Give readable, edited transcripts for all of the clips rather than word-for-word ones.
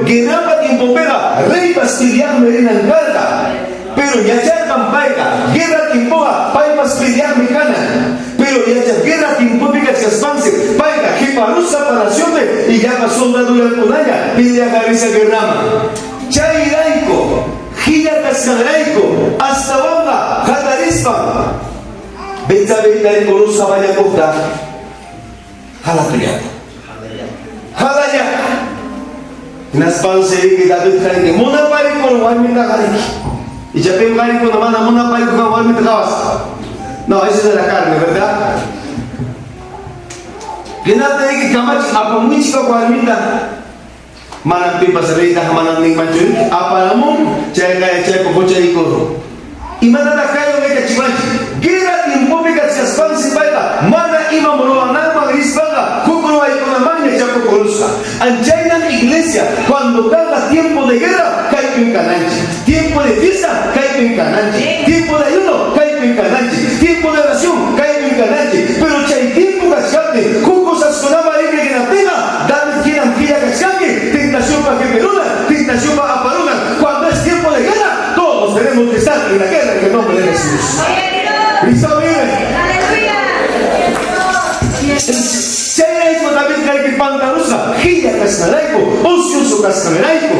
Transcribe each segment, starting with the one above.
guerrapa tiemponpiqa reypas peleaqmi rinan karqa. Pero yacharqam payqa, guerra tiempoqa paypas peleaqmi kanan. Pero yachaq guerra tiempopi kachkaspansi payqa qiparusqa palaciopi y llapa soldadollankunaña peleaqa risa guerraman. Chayrayku, qilla kasqanrayku astawanqa hatarispan Betsabeyta rikurusqa bañakuqta halatullata. Halallata. Hinaspansi riki Davidqa riki munaparikurun warmitaqa riki. Icha pim qarikuna mana munaparikuqqa warmita qawasqa. No, eso es de la carne, ¿verdad? Hinaptin riki kamachi apamuychik warmita. Manam pipas reytaqa manam ninmanchu riki, aparamun, chayqa yachaypa huchallikurun. Imatataq kaywan yachachiwanchik? Guerra tiempopi kachkaspansi payqa mana imam ruwananman rispaqa huk ruwaykunamanña chapukurusqa. Anchaynam iglesia, cuando kanqa tiempo de guerra, kaypim kananchik. Tiempo de fiesta, kaypim kananchik. Tiempo de ayuno, kaypim kananchik. Tiempo de oración, kaypim kananchik. Pero chay tiempo kachkaptin, huk cosaskunaman riki hinaptinqa, David hinam qilla kachkanki, tentacionpa qepirunan, tentacionpa aparunan. Cuando es tiempo de guerra, todos tenemos que estar en la guerra en el nombre de Jesús. Cristo vive. Chayrayku David kaypi pantarusqa, qilla kasqanrayku, ocioso kasqanrayku.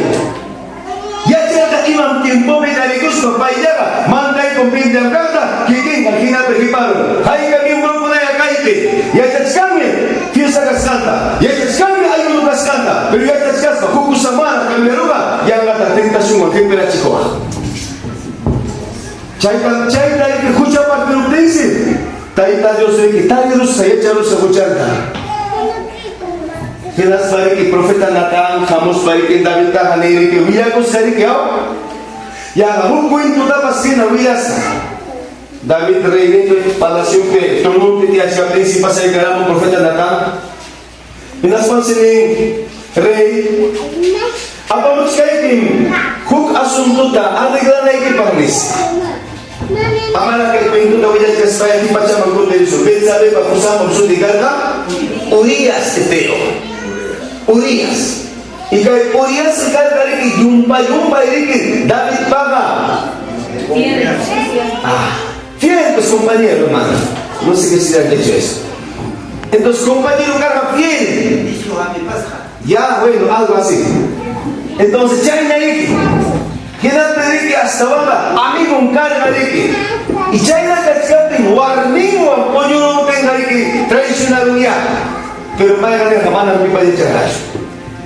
Yacharqa imam tiempopi tarikuspa payllaqa mandaykun pinllamkaqta kikinqa hinapi qiparun. Hayka miembrokunaya kaypi yachachkanmi fiesta kasqanta, yachachkanmi ayuno kasqanta, pero yachachkaspa huk kusamana cambiaruqa yanqata tentacionwan qipirachikuwaq. Chayta chayta riki hucha partiruptinsi Tayta Dios riki tarirusqa yacharusqa huchanta. Hinaspa riki profeta Natán hamuspa riki Davidtaqa nin riki willakusqa riki aw. Yaqa huk cuentotapas hina willasqa. David reyninpi palaciopi trononpi tiyachkaptinsi pasaykaramun profeta Natán. Hinaspansi nin rey, apamuchkaykim huk asuntota arreglanaykipaq nispa. Amara kay cuentota willachkaspayki pachaman kutirisun. Betsabepa qosanpam sutin karqa Urias heteo. Urias. Y kay Uriasqa karqa riki llumpa-llumpay riki Davidpaqa. Ah, fiel pues compañero, hermano. No sé qué si le han dicho eso. Entonces, compañero karqa fiel. Ya, bueno, algo así. Entonces, chayna riki. Hinaptin riki astawanqa amigon karqa riki. Y chayna kachkaptin warminwan puñuruptinqa riki traicionarunyá. Pero payqa nirqa manam pipas yacharqachu.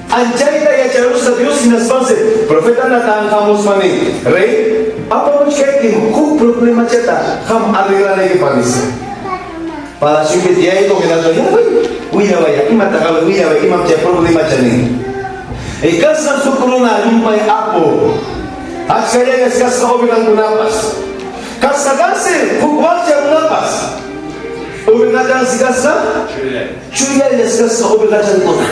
Anchayta yacharusqa Dios hinaspansi profeta Natán hamuspa nin, Rey, apamuchkaykim huk problemachata qam arreglanaykipaq nispa. Palaciopi tiyaykuq hinaspa ya willawaya imataqa willaway imam chay problemacha nin. E kasqan huk runa llumpay apu. Achkallañas kasqa ovejankunapas. Kasqa kansi huk wakcha runapas. Ovejachansi kasqa chullallas kasqa ovejachankuna.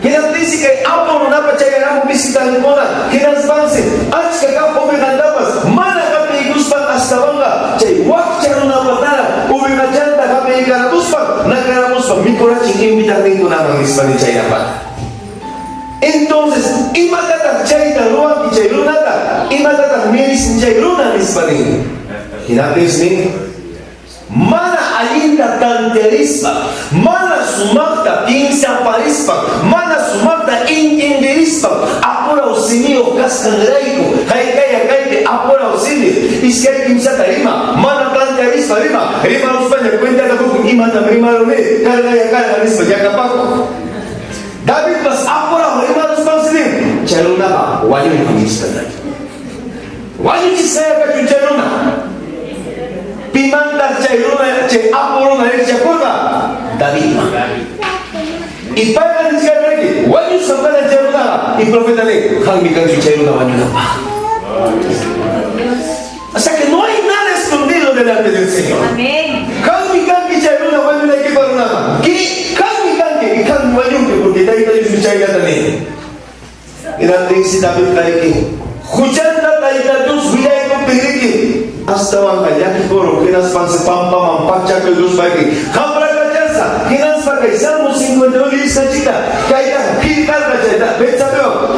Hinaptinsi kay apu runapa chayaramun visitankuna, hinaspansi achka kaq ovejantapas mana hapiykuspan astawanqa chay wakcha runapataraq ovejachanta hapiykarapuspan nakaramuspa mikurachin invitaqninkunaman nispa nin chaynapata. Entonces, imatataq chayta ruwanki chay runata? Imatataq merecen chay runa? nispa nin. Hinaptinsi nin, Mana allinta tantearispa, mana sumaqta piensaparispa, mana sumaqta entienderispa, apuraw simiyuq kasqanrayku, haykaya kaypi apuraw simi, iskay kimsata rima, mana tantearispa rima, rimaruspaña cuentata qukun imatam rimaruni, karqaya karqa nispa llakapakun. Davidpas apuraw rimaruspansi nin, chay runaqa wañunqam nispa. Wañuchisqaya kachun chay runa. Pimantaq chay runa, chay apu runa rikchakurqa? Davidman. Y payqa nichkarqanki, wañusqam kanan chay runaqa. Y profeta nin, qammi kanki chay runa wañunanpaq. O sea que no hay nada escondido delante del Señor. Amén. Qammi kanki chay runa wañunaykipaq runaqa. Qammi kanki y qammi wañunki porque Tayta Diosmi chaynata nin. Hinaptinsi Davidqa riki, huchanta Tayta Dios willaykuptin riki, astawanqa llakikurun, hinaspansi pampaman pachakuykuspa riki, qamrakachasqa, hinaspa kay Salmo 51 leesqanchikta kaytaqa qillqarqa chayta Betsabewan.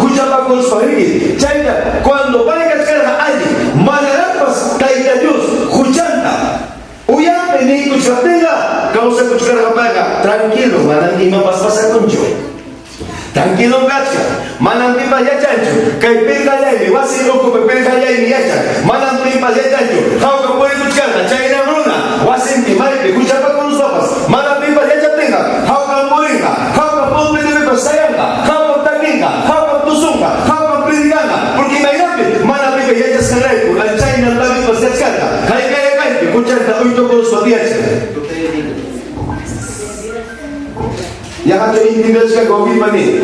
kawsakuchkarqa payqa tranquilo, manam imapas pasakunchu. Tranquilom kachkan, manam pipas yachanchu. Kay pirqallaymi, wasi ukupi pirqallaymi yachan. Manam pipas yachanchu. Hawka purikuchkarqa chaynam runa, wasinpi maypi huchapakuruspapas, mana pipas yachaptinqa, hawkam purinqa, hawkam pulpitopipas sayanqa, hawkam takinqa, hawkam tusunqa, hawkam predicanqa, porque imaynanpi mana pipa yachasqanrayku, chaynam Davidpas kachkarqa, haykayakaypi huchanta uytukuruspa tiyachkan. Yaqachu entiendechkan wawqiypa ni?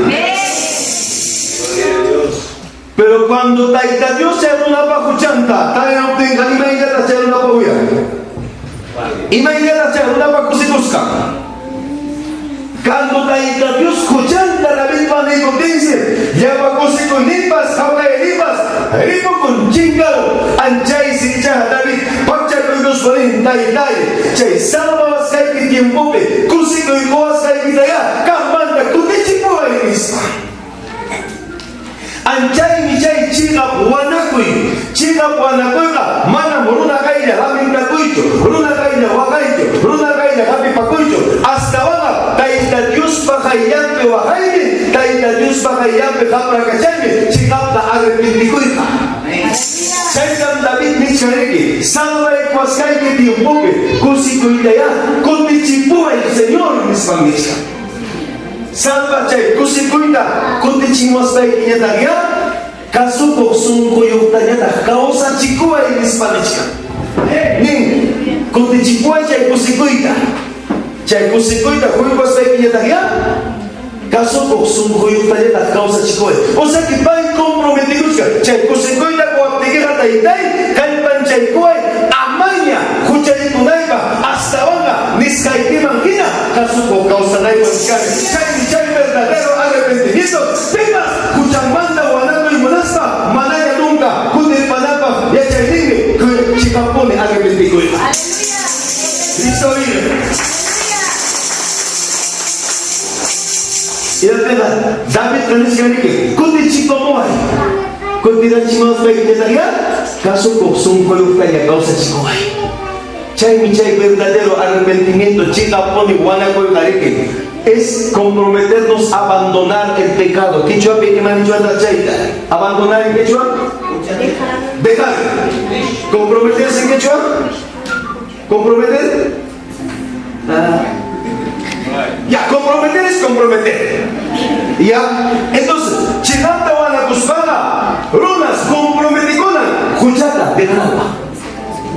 Pero cuando Tayta Dios chay runapa huchanta tariruptinqa imaynataq chay runapa uyan? Imaynataq chay runapa kusikusqan? Cuando Tayta Dios huchanta Davidpa niykuptinsi, llapa kusikuyninpas, hawkayayninpas ripukun, chinkarun. Anchaysi ichaqa David paqchakuykuspa nin, Taytáy, chay salvawasqayki tiempopi kusikuy quwasqaykitayá kaqmanta kutichipuway, nispa. Anchaymi chay chiqap wanakuy. Chiqap wanakuyqa manam runa qaylla lamentakuychu, runa qaylla waqaychu, runa qaylla hapipakuychu, astawanqa Tayta Diospa qayllanpi waqaymi, Tayta Diospa qayllanpi qaprakachaymi chiqapta arrepentikuyqa. Chaytam David nichkariki, Salvaykuwasqayki tiempopi kusikuytayá kutichipuway, Señor, nispan nichkan. Salva chay kusikuyta kutichimuwaspaykiñataqyá kasukuq sunquyuqtañataq kawsachikuway nispa nichkan. Nin, Kutichipuway chay kusikuyta. Chay kusikuyta quykuwaspaykiñataqyá kasukuq sunquyuqtañataq kawsachikuway. O sea que pay comprometikuchkan, chay kusikuyta quwaptikiqa taytay kallpanchaykuway amaña huchallikunaypaq astawanqa nisqaykiman hina kasukuq kawsanaypaq nichkani. Chaymi chay verdadero arrepentimiento pipas huchanmanta wanakuy munaspa manaña nunca kutirpananpaq yachayninmi chiqappuni arrepentikuyqa. Cristo vive. Hinaptinqa Davidqa nichkanriki, Kutichikamuway, kutirachimuwaspaykiñataqyá kasukuq sunquyuqtaña kawsachikuway. Chaymi chay verdadero arrepentimiento chiqappuni wanakuyqariki es comprometernos a abandonar el pecado. Quichuapi ima nichwantaq chayta? Abandonar en quechua? Dejar. Comprometerse en quechua? Comprometer? Ah. Ya, comprometer es comprometer. Ya, entonces, chiqapta wanakuspaqa runas comprometikunan huchata dejananpaq.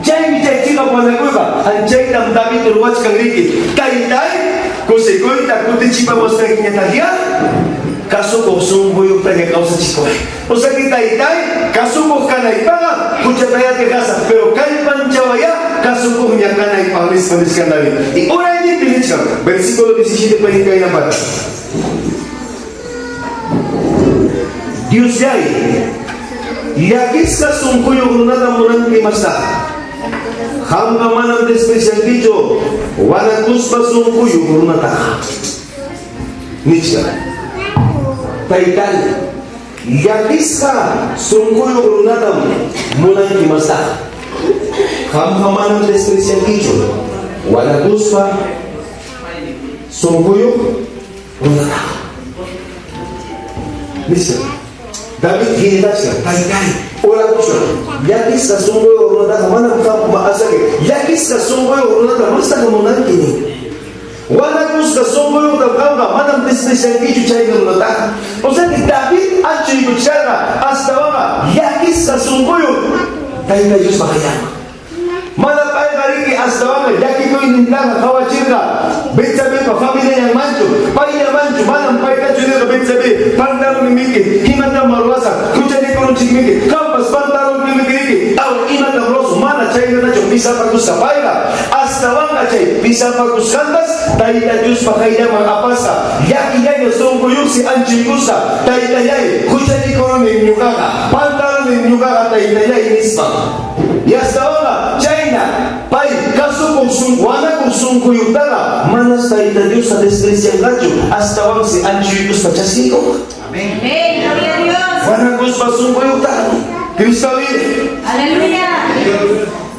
Chaymi chay chiqap wanakuyqa anchaytam David ruwachkan riki, Taytay, kusikuyta kutichipamuwasqaykiñataqyá kasukuq sunquyuqtaña kawsachikuway. O sea que taytay, kasukuq kanaypaqa huchatayá dejasaq, pero kallpanchawayá kasukuqña kanaypaq, nispa nichkan David. Y urayninpi nichkan, versículo 17 pueden kaynapata. Dioslláy, llakisqa sunquyuq runatam munanki mastaqa. Qamqa manam despreciankichu wanakuspa sunquyuq runataqa. Nichkan. Taytáy, llakisqa sunquyuq runatam munanki mastaqa. Qamqa manam despreciankichu wanakuspa sunquyuq runataqa. Nichkan. David qillqachkan, Taytáy, orakuchkan, llakisqa sunquyuq runataqa manam qampa asaki, llakisqa sunquyuq runata mastaqa munanki nin. Wanakusqa sunquyuqtam qamqa manam despreciankichu chayna runataqa. O sea que David anchuykuchkarqa astawanqa llakisqa sunquyuq Tayta Diospa qayllanman. Mana payqa riki astawanqa llakikuynintaqa qawachirqa Betsabepa familiallanmanchu, payllamanchu, manam paytachu nirqa Betsabe, pantarunimiki, imatam ruwasaq, huchallikurunchikmiki, qampas pantarunmiki riki, aw imatam ruwasun, mana chaynatachu pisapakusqa payqa, astawanqa chay pisapakusqantas Tayta Diospa qayllanman apasqa, llakillaña sunquyuqsi anchuykusqa, Taytallay, huchallikurunim ñuqaqa, pantarunim ñuqaqa Taytallay, nispa. Yastawanqa chayna pay kasukuq wanakuq sunquyuqtaqa manas Tayta Diosta desprecianqachu, astawansi anchuykuspa chaskiykunqa. Amén. Gloria a Dios. Wanakuspa sunquyuqtaqa. Cristo vive. Aleluya.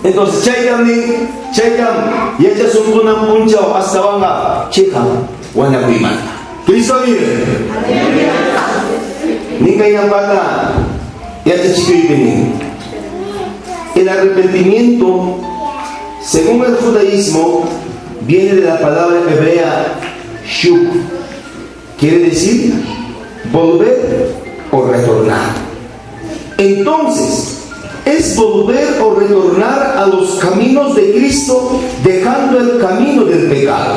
Entonces chaytam nin, chaytam yachasun kunan punchaw astawanqa chiqap wanakuymanta. Cristo vive. Nin kaynampata yachachikuypi nin. El arrepentimiento, según el judaísmo, viene de la palabra hebrea shuk. Quiere decir volver o retornar. Entonces, es volver o retornar a los caminos de Cristo dejando el camino del pecado.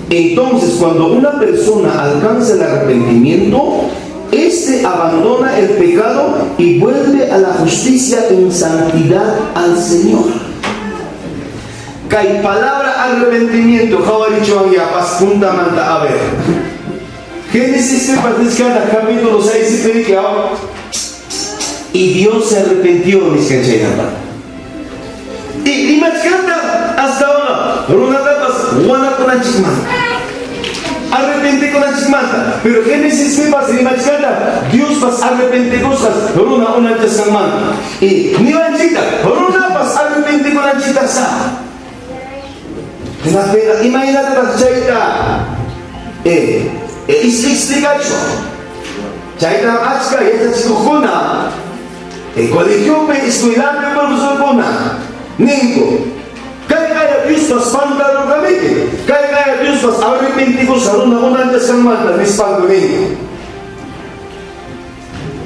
Entonces, cuando una persona alcanza el arrepentimiento, éste abandona el pecado y vuelve a la justicia en santidad al Señor. Kay palabra arrepentimiento qawarichwan puntamanta a ver. Génesis capítulo 6 y Dios se arrepintió nisqanchaynapa. Y imachkanta hasta ahora runatapas wanakunanchikmanta. Arrepentikunanchikmanta. Pero Génesis pipas rimachkanta Diospas arrepentikusqas runa unanchasqanmanta. Y niwanchikta runapas arrepentikunanchikta sa. Hinaptinqa imaynatataq chayta explicachwan. Chaytam achka yachachikuqkuna colegiopi, escuelapi profesorkuna ninku. Kayqaya Diospas pantarurqamiki, kayqaya Diospas arrepentikusqa runa unanchasqanmanta nispanku ninku.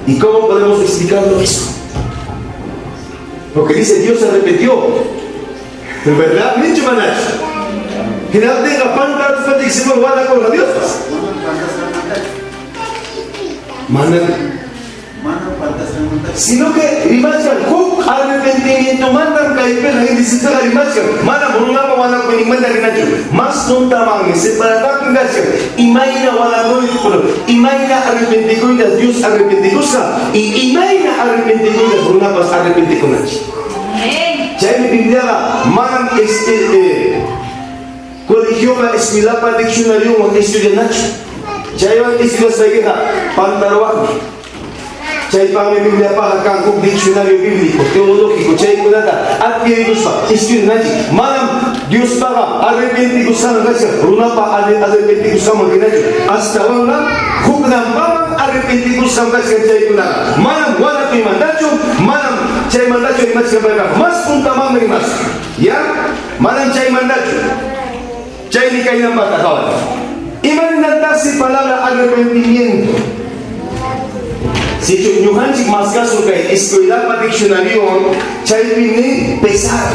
¿Y cómo podemos explicarlo eso? Porque dice Dios se arrepintió. ¿Verdad? Ninchu manachu. Hinaptinqa pantaruspanchik seguro wanakurqa Diospas. Mana sino que rimachkan huk arrepentimiento mantan kaypiqa Génesispiqa rimachkan mana runapa wanakuyninmanta rimachu mas puntamanmi separataqmi kachkan imayna wanakuy imayna arrepentikuyta Dios arrepentikusqa y imayna arrepentikuyta runapas arrepentikunanchik. Chaymi Bibliaqa manam colegiopa escuelapa diccionariowan estudianachu. Chaywan estudiaspaykiqa pantaruwaqmi. Chaypaqmi Bibliapaqa kan huk diccionario bíblico, teológico, chaykunata adquirikuspa estudiananchik. Manam Diospaqa arrepentikusqan kachkan runapa arrepentikusqanman hinachu. Astawanqa huknanpaman arrepentikusqan kachkan chaykunaqa. Manam wanakuymantachu, manam chaymantachu rimachkan payqa. Mas puntamanmi rimasqa. Ya? Manam chaymantachu. Chaymi kaynampata qaway. Imaninantaqsi palabra arrepentimiento? Sichu ñuqanchik maskasun kay escuelapa diccionariowan chaypi nin pesar,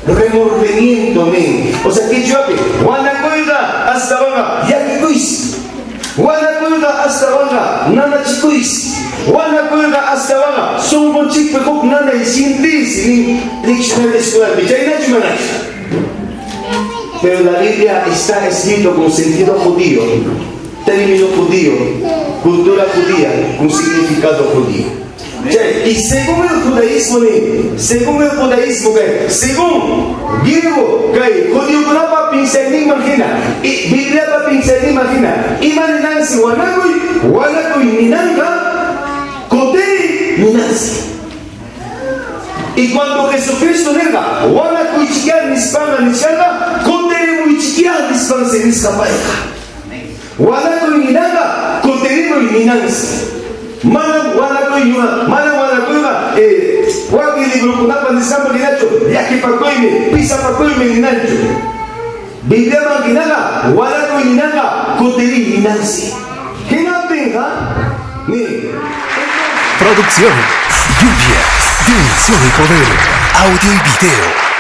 remordimiento nin. O sea, quichuapi wanakuyqa astawanqa llakikuysi. Wanakuyqa astawanqa nanachikuysi. Wanakuyqa astawanqa sunqunchikpi huk nanay sintiysi nin diccionario escolarpi. Chaynachu manachu? Pero la Biblia está escrito con sentido judío, término judío, cultura judía, con significado judío. Y según el judaísmo, según el judaísmo, según griego, kay judiokunapa piensayninman hina, y Bibliapa piensayninman hina, ima ninansi wanakuy, wanakuy ninanqa, kutiriy ninansi. Y cuando Jesucristo nirqa, wanakuychikya nispanqa nichkanqa, kutirimuychikya nispansi nisqa payqa. Wanakuy ninanqa, kutirimuy ninansi. Manam wanakuy manam wanakuyqa wakin librokunapa nisqanman hinachu, llakipakuymi, pisapakuymi ninanchu. Bibliaman hinaqa, wanakuy ninanqa, kutiriy ninansi. Hinaptinqa, ni. Producciones, lluvias, dimensión y poder, audio y video.